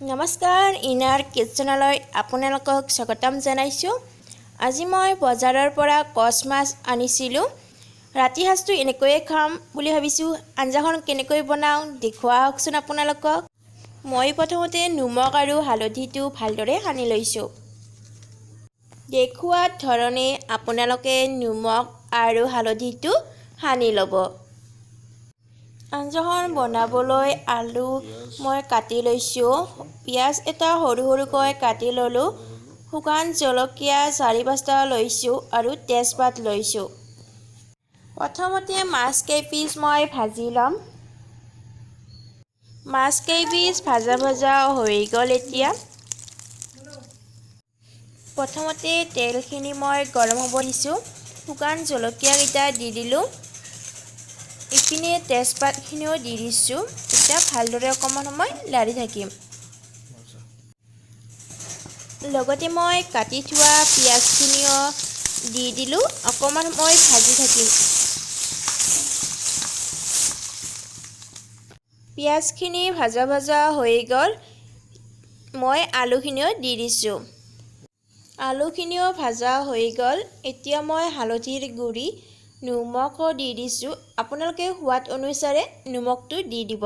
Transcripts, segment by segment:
নমস্কাৰ, ইনাৰ কিটচেনলৈ আপোনালোকক স্বাগতম জনাইছোঁ। আজি মই বজাৰৰ পৰা কচ মাছ আনিছিলোঁ। ৰাতি সাজটো এনেকৈয়ে খাম বুলি ভাবিছোঁ। আঞ্জাখন কেনেকৈ বনাওঁ দেখুওৱা হওকচোন আপোনালোকক। মই প্ৰথমতে নিমখ আৰু হালধিটো ভালদৰে সানি লৈছোঁ। দেখুওৱা ধৰণে আপোনালোকে নিমখ আৰু হালধিটো সানি ল'ব। আঞ্জাখন বনাবলৈ আলু মই কাটি লৈছোঁ, পিঁয়াজ এটা সৰু সৰুকৈ কাটি ল'লোঁ, শুকান জলকীয়া 4-5টা লৈছোঁ আৰু তেজপাত লৈছোঁ। প্ৰথমতে মাছ কেইপিচ মই ভাজি ল'ম। মাছ কেইপিচ ভাজা ভাজা হৈ গ'ল। এতিয়া প্ৰথমতে তেলখিনি মই গৰম হ'ব দিছোঁ। শুকান জলকীয়াকেইটা দি দিলোঁ, ইপিনে তেজপাতখিনিও দি দিছোঁ। এতিয়া ভালদৰে অকণমান সময় লাৰি থাকিম। লগতে মই কাটি থোৱা পিঁয়াজখিনিও দি দিলোঁ। অকণমান সময় ভাজি থাকিম। পিঁয়াজখিনি ভাজা ভাজা হৈ গ'ল। মই আলুখিনিও দি দিছোঁ। আলুখিনিও ভাজা হৈ গ'ল। এতিয়া মই হালধিৰ গুড়ি, নিমখো দি দিছোঁ। আপোনালোকে সোৱাদ অনুসাৰে নিমখটো দি দিব।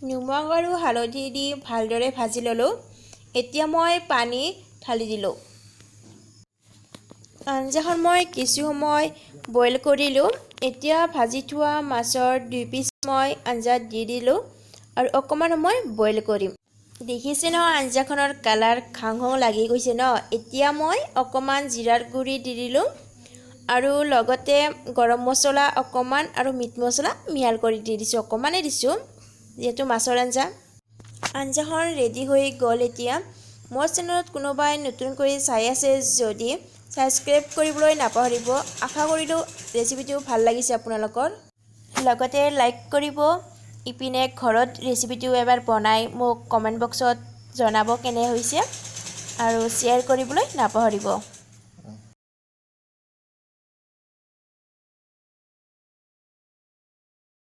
নিমখ আৰু হালধি দি ভালদৰে ভাজি ল'লোঁ। এতিয়া মই পানী ঢালি দিলোঁ। আঞ্জাখন মই কিছু সময় বইল কৰিলোঁ। এতিয়া ভাজি থোৱা মাছৰ 2 পিচ মই আঞ্জাত দি দিলোঁ আৰু অকণমান সময় বইল কৰিম। দেখিছে নহয়, আঞ্জাখনৰ কালাৰ খাং খাং লাগি গৈছে ন? এতিয়া মই অকণমান জিৰাৰ গুড়ি দি দিলোঁ আৰু লগতে গৰম মছলা অকণমান আৰু মিট মছলা মিহল কৰি দি দিছোঁ। অকণমানেই দিছোঁ, যিহেতু মাছৰ আঞ্জা। আঞ্জাখন ৰেডি হৈ গ'ল। এতিয়া মোৰ চেনেলত কোনোবাই নতুনকৈ চাই আছে যদি ছাবস্ক্ৰাইব কৰিবলৈ নাপাহৰিব। আশা কৰিলোঁ ৰেচিপিটো ভাল লাগিছে আপোনালোকৰ। লগতে লাইক কৰিব। ইপিনে ঘৰত ৰেচিপিটো এবাৰ বনাই মোক কমেণ্ট বক্সত জনাব কেনে হৈছে আৰু শ্বেয়াৰ কৰিবলৈ নাপাহৰিব।